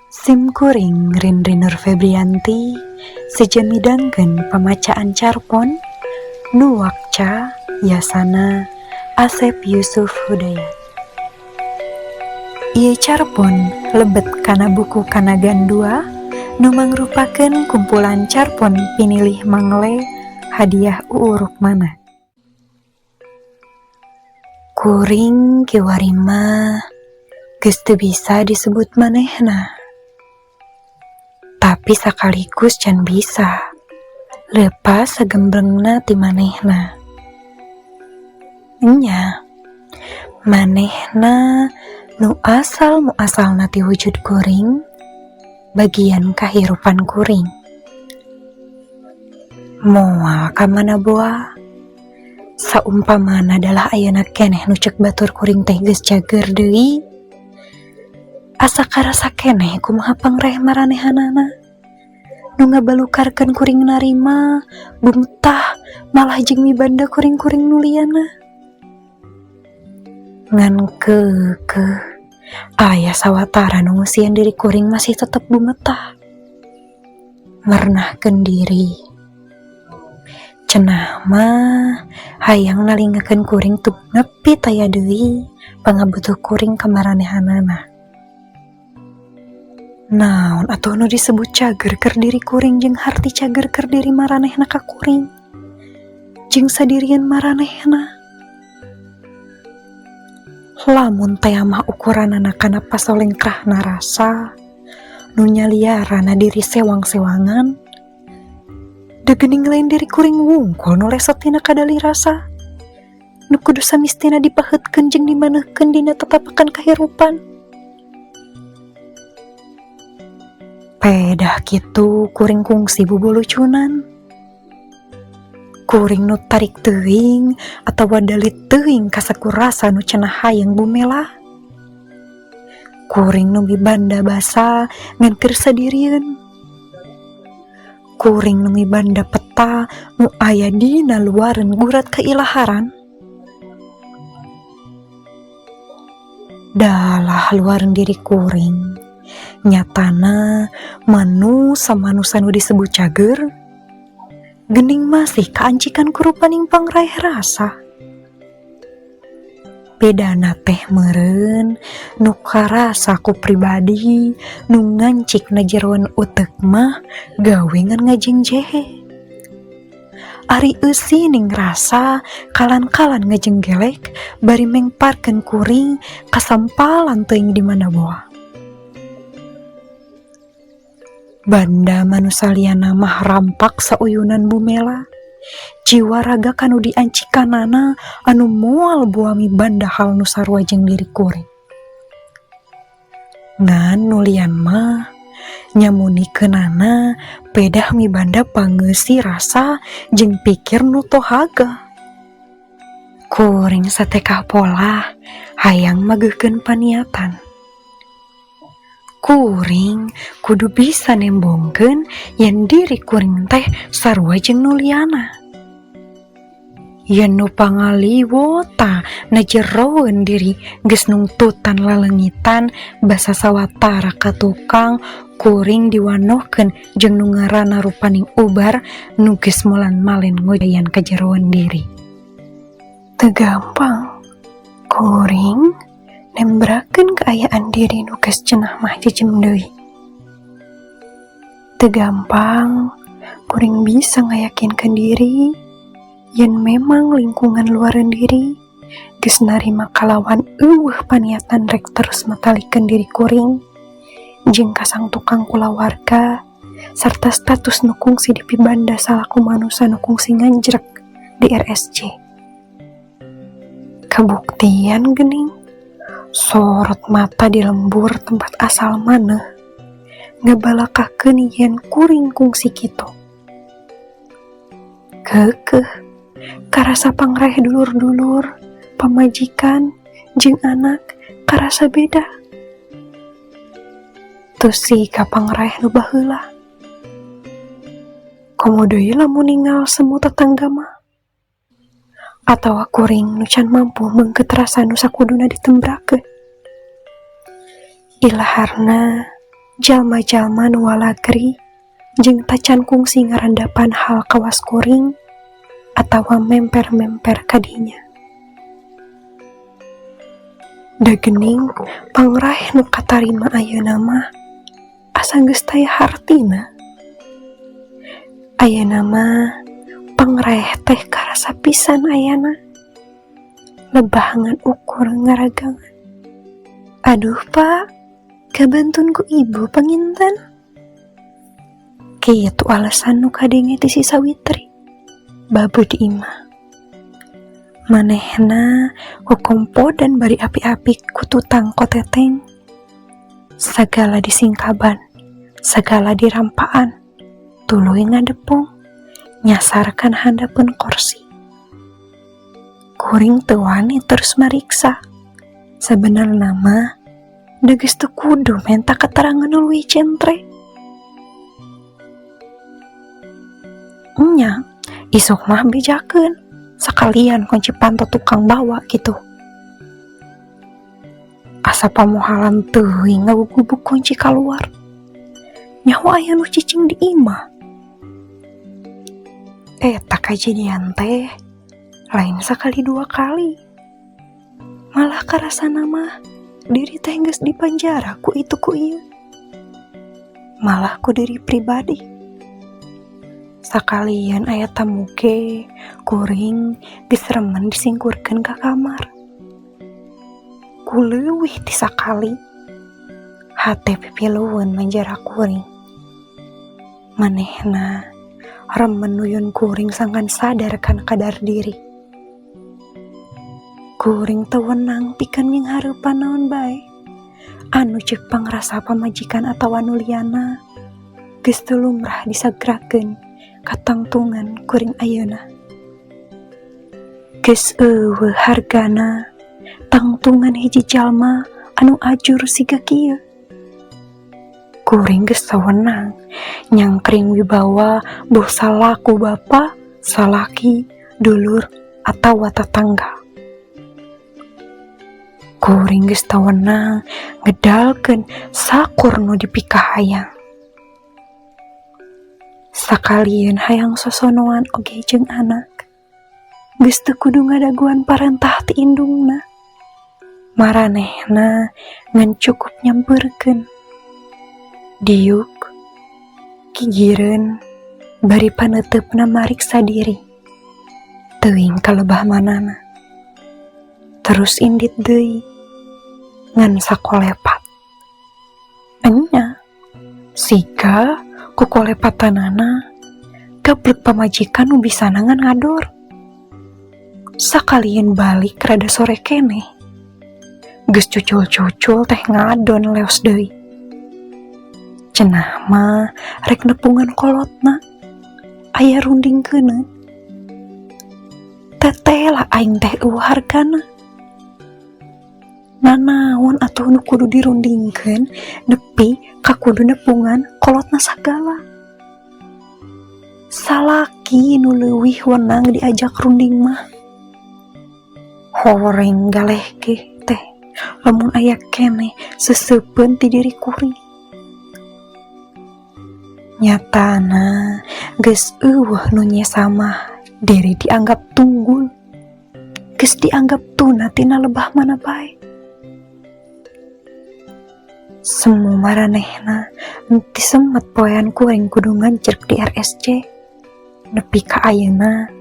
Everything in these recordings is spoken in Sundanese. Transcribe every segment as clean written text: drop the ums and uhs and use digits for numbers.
Sim kuring Rinrin Nur Febrianti sejen midangkeun pamacaan carpon nu wakca yasana Asep Yusuf Hudayat. Ieu carpon lebet kana buku Kanagan 2 nu mangrupakeun kumpulan carpon pinilih Mangle hadiah Uu Rukmana. Kuring kiwari mah geus teu bisa disebut manehna. Tapi sakaligus can bisa leupas sagemblengna ti manehna. Nya, manehna nu asal muasalna ti wujud kuring, bagian kahirupan kuring. Moal ka mana boa, saumpamana dalah ayeuna keneh nu ceuk batur kuring teh geus cager deui. Asa karasa keneh kumaha pangreh maranehanana. Nu ngabalukarkeun kuring narima, bumetah malah jeung mibanda kuring-kuring nu liana. Ngan keukeuh aya sawatara nu ngeusian diri kuring masih tetep bumetah. Merenahkeun diri. Cenah mah hayang nalingakeun kuring teu nepi taya deui pangabutuh kuring ka maranehanana. Naon atuh nu disebut cager keur diri kuring jeung harti cager keur diri maranehna ka kuring. Jeung sadirian maranehna. Lamun teh mah ukuranana kana pasolengkrahna rasa nu nyaliarana diri sewang-sewangan. Da geuning lain diri kuring wungkul nu lesot tina kadali rasa. Nu kudu samistina dipaheutkeun jeung dimanehkeun dina tatapakan kahirupan. Pedah kitu kuring kungsi bubulucunan. Kuring nu tarik teuing atawa dalit teuing kasakurasa nu cenah hayang bumela. Kuring nu mibanda basa ngan keur sadirieun. Kuring nu mibanda peta nu aya dina luareun gurat kailaharan. Dalah luareun diri kuring. Nyatana manusa manusa nu disebut cager gening masih kaancikan ku rupaning pangraeh rasa. Bedana teh meureun nu karasa ku pribadi nu ngancik na jeroan uteuk mah gawe ngan ngajengjehe. Ari eusi ning rasa kalan-kalan ngajenggelek bari mengparkeun kuring kasampalan teuing di mana boa. Banda manusa liana mah rampak sauyunan bumela. Jiwa raga kanu diancikanana anu moal boa mibanda hal nu sarua jeung diri kuring. Ngan nu lian mah nyamunikeunana pedah mibanda pangeusi rasa jeung pikir nu tohaga. Kuring satekah polah hayang mageuhkeun paniatan. Kuring kudu bisa nembongkeun yen diri kuring teh sarua jeung nu liana. Yen nu pangaliwota na jeroeun diri geus nungtutan lalengitan basa sawatara ka tukang kuring diwanohkeun jeung nu ngaranna rupaning ubar nu geus molan-malen ngojayan ka jeroan diri. Teu gampang kuring nembrakeun kaayaan diri nu geus cenah mah jejem deui. Teu gampang kuring bisa ngayakinkeun diri yen memang lingkungan luareun diri geus narima kalawan eueuh paniatan rek terus matalikeun diri kuring jeung kasang tukang kulawarga sarta status nu kungsi dipibanda salaku manusa nu kungsi nganjrek di RSC. Kabuktian geuning sorot mata di lembur tempat asal maneh ngabalakakeun yen kuring kungsi kitu. Keukeuh karasa pangreh dulur-dulur, pamajikan jeung anak karasa beda. Teu siga pangreh nu baheula. Komo deui lamun ningal semu tatangga mah. Atawa kuring nu can mampu meungkeut rasa nu sakuduna ditembrakeun. Ilaharna Jalma-jalma nu walagri jeung tacan kungsi ngarandapan hal kawas kuring atawa memper-memper ka dinya. Da geuning pangraeh nu katarima ayeuna mah asa geus taya hartina. Ayeuna mah pangraeh teh karasa pisan ayana. Lebah ngan ukur ngaragangan. Aduh Pak, kabantun ku ibu panginten. Kitu alasan nu kadenge ti si Sawitri. Babe di imah. Manehna kokompodan bari api-api ku tutang koteteng. Sagala disingkaban, sagala dirampaan, tuluy ngadepong, nyasarkan handapeun korsi. Kuring teu wani terus mariksa. Sabenerna mah da geus teu kudu menta keterangan nu leuwih centre. Nya, isuk mah bejakeun, sakalian kunci panto tukang bawa gitu. Asa pamohalan teuing ngagugubug kunci kaluar. Nyaho aya nu cicing di imah. Eta kajadian teh lain sakali dua kali. Malah karasana mah diri teh geus dipanjara ku itu ku ieu. Malah ku diri pribadi. Sakalian aya tamu ge kuring geus remen disingkurkeun ka kamar. Ku leuwih ti sakali hate pipilueun manjara kuring. Manehna remen nuyun kuring sangkan sadar kana kadar diri. Kuring teu wenang pikeun nyinghareupan naon bae. Anu ceuk pangrasa pamajikan atawa nu liana geus teu lumrah disagrakeun katangtungan kuring ayeuna. Geus euweuh hargana tangtungan hiji jalma anu ajur siga kieu. Kuring geus teu wenang nyangkring wibawa boh salaku bapa, salaki, dulur, atawa tatangga. Kuring geus teu wenang ngedalkeun sakur nu dipikahayang. Sakalieun hayang sosonoan oge jeung anak. Geus teu kudu ngadaguan parentah ti indungna. Maranehna ngan cukup nyampeurkeun. Diuk, gigireun, bari paneuteup mariksa diri. Teuing ka lebah manana. Terus indit deui, ngan sakolepat. Enya, siga ku kolepatanana gablek pamajikan nu bisana ngan ngador. Sakalieun balik rada sore keneh. Geus cucul-cucul teh ngadon leos deui. Cenah mah rek nepungan kolotna. Aya rundingkeuneun. Teteh lah aing teh euweuh hargana. Nanaon atuh nu kudu dirundingkeun nepi ka kudu nepungan kolotna sagala. Salaki nu leuwih wenang diajak runding mah. Horeng galeh ge teh lamun aya keneh seuseupeun ti diri kuring. Nyatana geus euweuh nu nyesa mah diri dianggap tunggul. Geus dianggap tuna tina lebah mana bae. Semu maranehna henteu semet poean kuring kudu ngancrek di RSC. Nepi ka ayeuna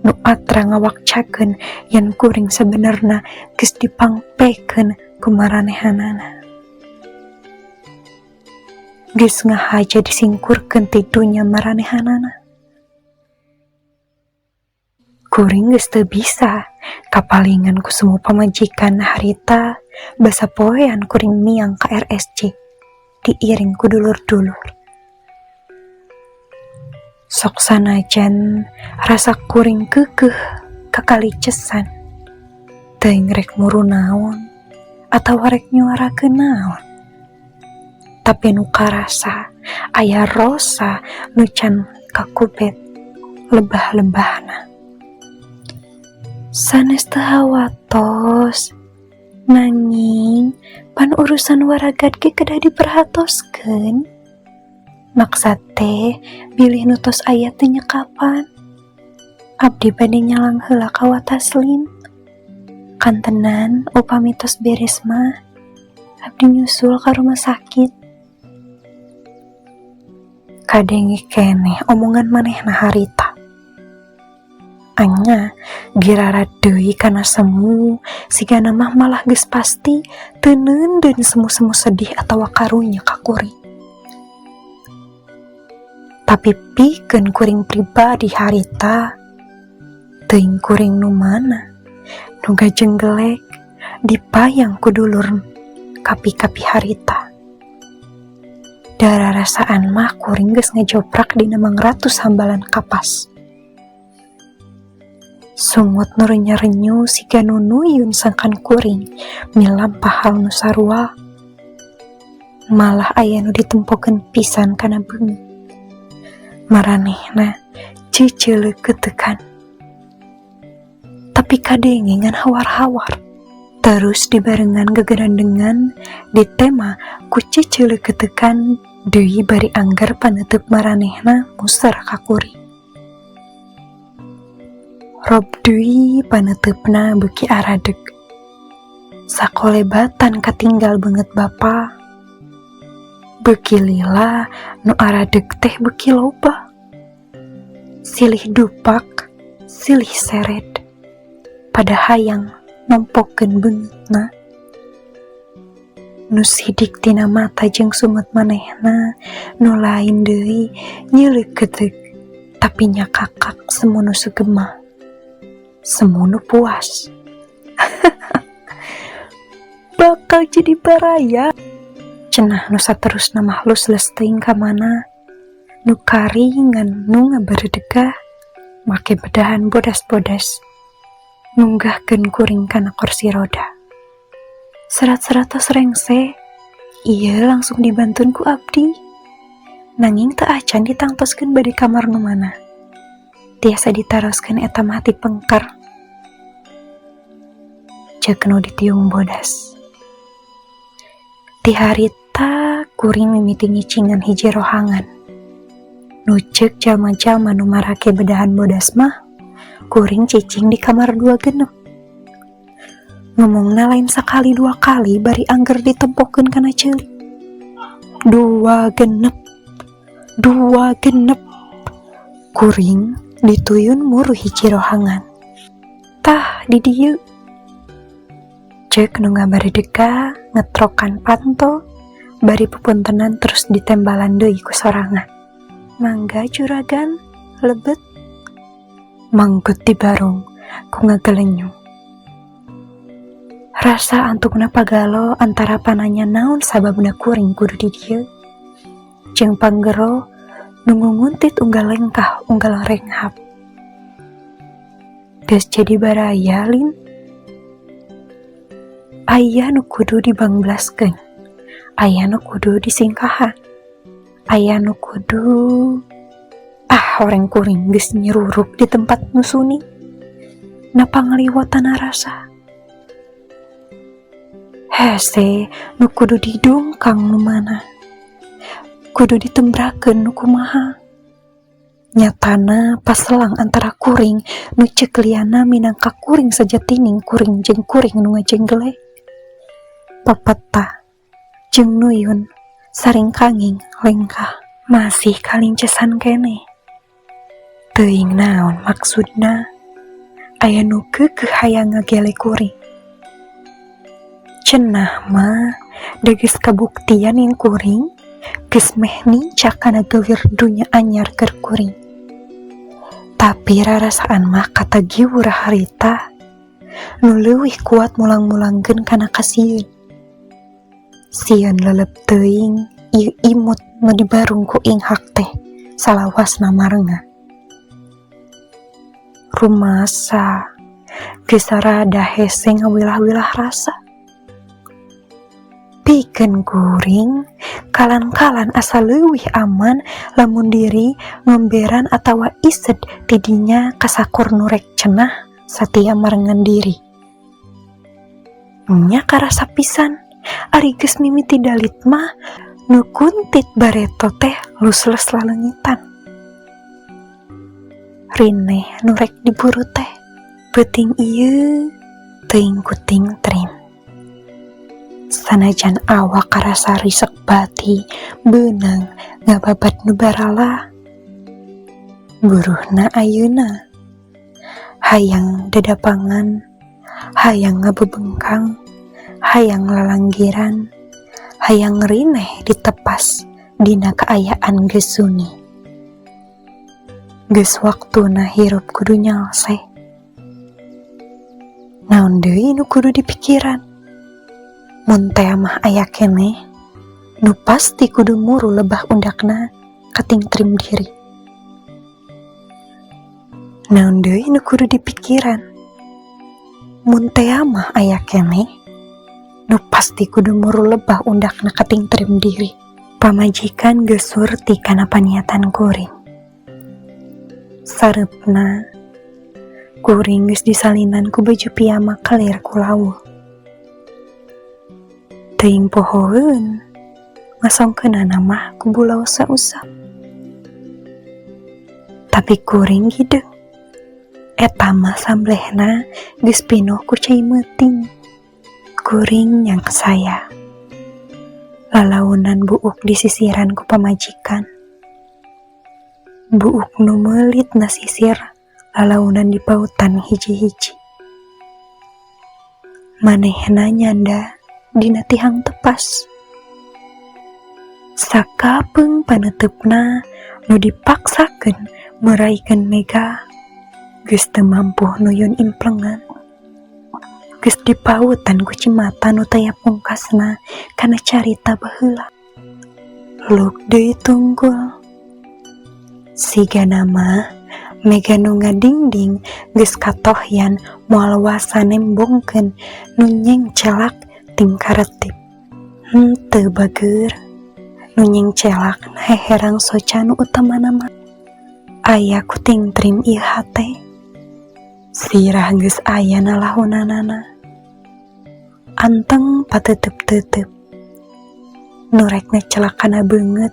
nu atra ngawakcakeun yen kuring sabenerna geus dipangpekeun ku maranehanana. Geus ngahaja disingkurkeun ti dunya maranehanana. Kuring geus teu bisa kapalingan ku semu pamajikan harita basa poean kuring miang ka RSC diiring ku dulur-dulur. Sok sanajan rasa kuring keukeuh kakalicesan. Teuing rek muru naon atawa rek nyuarakeun naon. Tapi nu karasa aya rosa nu can kakubet lebah-lebahna. Sanes teu hawatos, nanging Pan urusan waragad ge kedah diperhatoskeun. Maksad teh bilih nu tos aya teu nyekapan. Abdi bade nyalang heula ka Wa Taslim. Kantenan upami tos beres mah abdi nyusul ka rumah sakit. Kadenge keneh omongan manehna harita. Anya girara deui kana semu sigana mah malah geus pasti teu neundeun semu-semu sedih atawa karunya ka kuring. Tapi pikeun kuring pribadi harita teuing kuring nu mana nu gajenggelek dipayang ku dulur kapi-kapi harita. Dararasaan mah kuring geus ngejoprak dina mangratus hambalan kapas. Sungut nu renya-renyu siga nu nuyun sangkan kuring milampah hal nu sarua. Malah aya nu ditempokeun pisan kana beungeut. Maranehna ceuceuleuh keutekan. Tapi kadenge ngan hawar-hawar. Terus dibarengan gegerandengan ditema ku ceuceuleuh keutekan deui bari angger paneuteub maranehna muser ka kuring. Rob deui paneuteupna beuki aradeg. Sakolebatan katinggal beungeut bapa. Beuki lila nu aradeg teh beuki loba. Silih dupak, silih sered. Pada hayang nompokeun beungeutna. Nu sidik tina mata jeung sungut manehna, nu lain deui nyeuleuk keuteuk tapi nyakakak semu nu sugema. Semu nu puas. Bakal jadi baraya. Cenah nu saterusna mah lusles teuing ka mana. Nu kari ngan nu ngabareudegah make bedahan bodas-bodas. Nunggahkeun kuring kana kursi roda. Serat-serat tos rengse, ieu langsung dibantun ku abdi. Nanging teu acan ditangtoskeun bade kamar nu mana. Tiasa ditaroskeun eta mah ti pengker. Ceuk nu ditiung bodas. Ti harita kuring mimiti ngicingan hiji rohangan. Nu ceuk jalma-jalma nu marake bedahan bodas mah, kuring cicing di kamar 26. Ngomongna lain sakali dua kali bari angger ditempokeun kana ceuli. 26. 26. Kuring dituyun muru hiji rohangan. Tah di dieu. Ceuk nu ngabaredega ngetrokan panto bari pupuntenan terus ditembalan deui ku sorangan. Mangga juragan lebet. Manggut dibarung ku ngagelenyu. Rasa antukna pagalo antara pananya naon sababna kuring kudu di dieu. Jeung panggero nu ngunguntit unggal lengkah unggal renghap. Geus jadi baraya lin. Aya nu kudu dibangblaskeun. Aya nu kudu disingkahan. Aya nu kudu horeng kuring geus nyeruruk di tempat nu sunyi. Napa ngaliwotana rasa. Hese nu kudu didongkang nu mana. Kudu ditembrakeun nu kumaha. Nyatana paselang antara kuring nu ceuk liana minangka kuring sajatining kuring jeung kuring nu ngajenggelek. Pepeta jeung nuyun saring kanging lengkah masih kalincesan keneh. Teuing naon maksudna aya nu keukeuh hayang ngagele kuring. Cenah mah da geus kabuktian yen kuring geus meh nincak kana gawir dunya anyar keur kuring. Tapi rarasaan mah katagiwur harita nu leuwih kuat mulang-mulangkeun kana kasieun. Sieun lelep teuing ieu imut nu dibarung ku inghak teh salawasna marengan. Rumasa geus sarada hese ngawilah-wilah rasa. Pikeun kuring kalan-kalan asa leuwih aman lamun diri ngomberan atawa ised tidinya kasakur nu rek cenah satia marengan diri. Nya karasa pisan Ari geus mimiti dalit mah nu kuntit bareto teh lusles laleungitan. Rineh nu rek diburu teh peuting ieu teuing ku tingtrim. Sanajan awak karasa risek bati beunang ngababat nu baralah. Buruhna ayeuna hayang dadapangan, hayang ngabebengkang, hayang lalanggiran, hayang rineh ditepas dina kaayaan geus sunyi. Geus waktuna hirup kudu nyalse. Naon deui nu kudu dipikiran? Mun tea mah aya keneh, nu pasti kudu muru lebah undakna katingtrim diri. Naon deui nu kudu dipikiran? Mun tea mah aya keneh, nu pasti kudu muru lebah undakna katingtrim diri. Pamajikan geus surti kana paniatan kuring. Sareupna kuring geus disalinan ku baju piyama kelir ku lawuh. Teuing pohoeun ngasongkeunana mah ku bulau sausap. Tapi kuring hideung. Eta mah samblehna geus pinuh ku cai meuting. Kuring nyangsaya. Lalaunan buuk disisiran ku pamajikan. Buuk nu meulit nasisir lalaunan dipautan hiji-hiji. Manehna nyanda dina tihang tepas. Sakapeung paneuteup nu dipaksakeun meraikeun mega geus teu mampuh nuyun implengan. Geus dipautan ku cimata nu taya pungkasna kana carita baheula. Luk deui tungkul. Sigana mah mega nu ngadingding geus katohyan moal wasa nembongkeun nu nyengcelak tingkaretip. Henteu bageur, nu nyengcelak heherang soca nu utamana mah. Aya ku tingtrim ieu hate. Sirah geus aya nalahunanana. Anteng pateuteup-teuteup. Nu rek ngecelak kana beungeut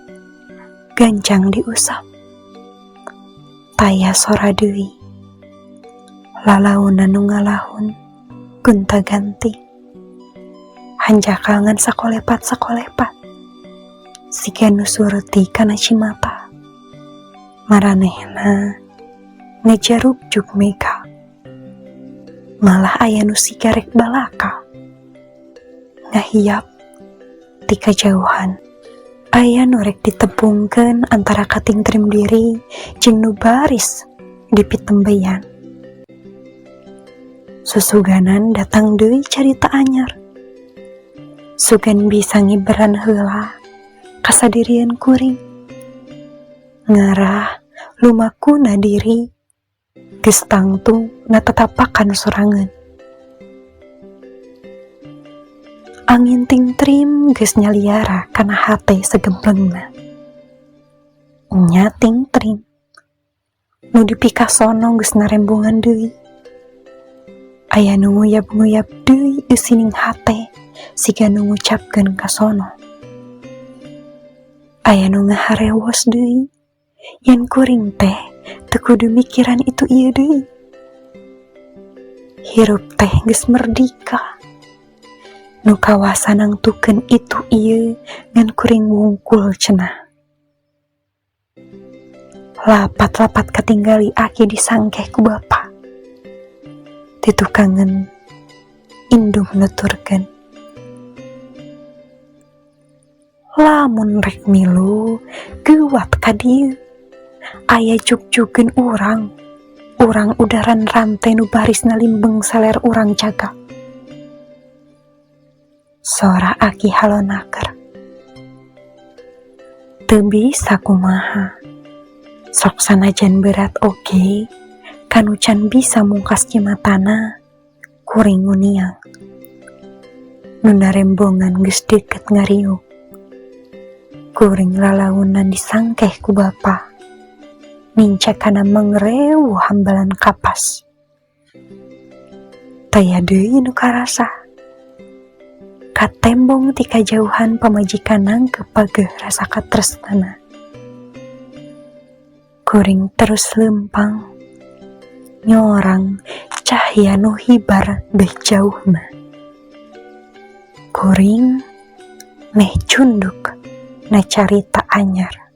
gancang diusap. Taya sora deui. Lalaunan nu ngalahun gonta-ganti. Hanjakal ngan sakolepat-sakolepat. Siga nu surti kana cimata. Maranehna ngajarugjuk mega. Malah aya nu siga rek balaka. Ngahiap ti kajauhan. Aya nu rek ditepungkeun antara katingtrim diri jeung nu baris dipitembeyan. Susuganan datang deui carita anyar. Sugan bisa ngiberan heula kasadirian kuring. Ngarah lumakuna diri geus tangtung natatapakan sorangan. Angin tingtrim geus nyaliara kana hate segemblengna. Nya tingtrim. Nu dipikasono geus narembongan deui. Aya nu nguyap-nguyap deui eusining hate siga nu ngucapkeun ka sono. Aya nu ngaharewos deui yen kuring teh teu kudu mikiran itu ieu deui. Hirup teh geus merdika. Nu kawasa nangtukeun itu ieu ngan kuring wungkul cenah. Lapat-lapat katinggali aki disangkeh ku bapa. Titukangeun indung nuturkeun. Lamun rek milu geuwat ka dieu. Aya jugjugeun urang. Urang udaran rante nu barisna limbeng saler urang jaga. Sora aki halonaker. Teu bisa kumaha. Sok sanajan berat oge, kanu can bisa mungkas cimatana, kuring nguniang. Nu narembongan geus deukeut ngariung. Kuring lalaunan disangkeh ku bapa. Nincak kana mangrewuh hambalan kapas. Taya deui nu karasa. Katembong ti kajauhan pamajikan nangkep pageuh rasa katresnana. Kuring terus leumpang nyorang cahya nu hibar beh jauhna. Kuring meh cunduk na carita anyar.